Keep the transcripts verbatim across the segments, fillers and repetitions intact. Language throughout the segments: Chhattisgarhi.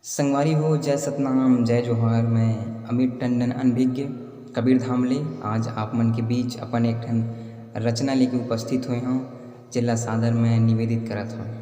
संगवारी हो, जय सतनाम, जय जोहार। मैं अमित टंडन, अनभिज्ञ कबीर धाम ले, आज आप मन के बीच अपन एक ठन रचना लेके उपस्थित होए हंव, जेला सादर मैं निवेदित करत हंव।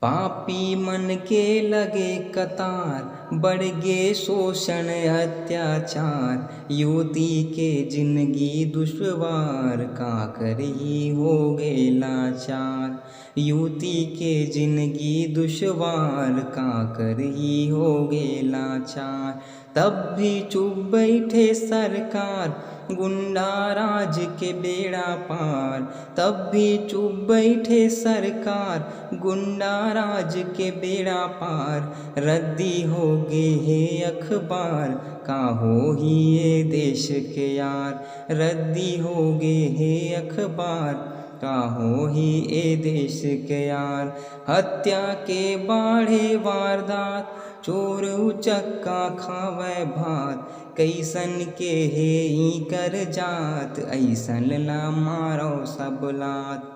पापी मन के लगे कतार, बढ़ गे शोषण अत्याचार, युवती के जिनगी दुश्वार, का करही हो गे लाचार। युवती के जिनगी दुश्वार, का करही हो गे लाचार। तब भी चुप बइठे सरकार, गुंडा राज के बेड़ा पार। तब भी चुप बइठे सरकार, गुंडा राज के बेड़ा पार। रद्दी हो गे हे अखबार, का होही ए देश के यार। रद्दी हो गे हे अखबार, का होही ए देश के यार। हत्या के बाढ़े वारदात, चोर उचक्का खावय भात। कइसन के हे इकर जात, अइसन ला मारव सब लात।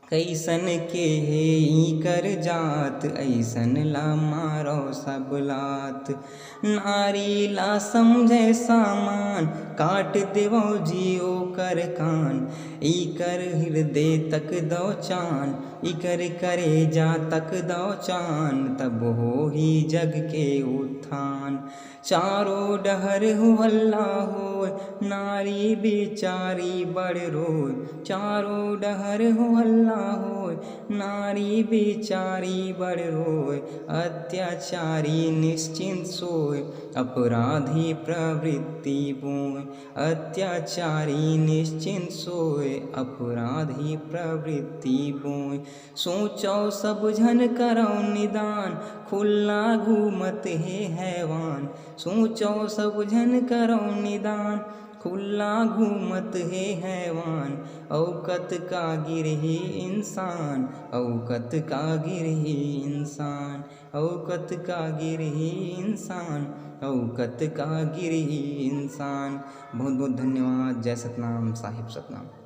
कइसन के हे इकर जात, अइसन ला मारव सब लात। नारी ला समझय सामान, काट देवव जी ओकर कान। इकर हिरदे तक दव चान, इकर करेजा तक दव चान, तब होही जग के उत्थान। चारों डहर हो हल्ला होय, नारी बेचारी बड़ रोय। चारों डहर हो हल्ला होय, नारी बेचारी बड़ रोय। अत्याचारी निश्चिंत सोय, अपराधी प्रवृत्ति बोय। अत्याचारी निश्चिंत सोय, अपराधी प्रवृत्ति बोय। सोचव सब झन करव निदान, खुल्ला घूमत हे हैवान। सोचव सब झन करव निदान, खुल्ला घूमत हे हैवान। अउ कतका गिरही इंसान, अउ कतका गिरही इंसान, अउ कतका गिरही इंसान, अउ कतका गिरही इंसान। बहुत बहुत धन्यवाद। जय सतनाम, साहिब सतनाम।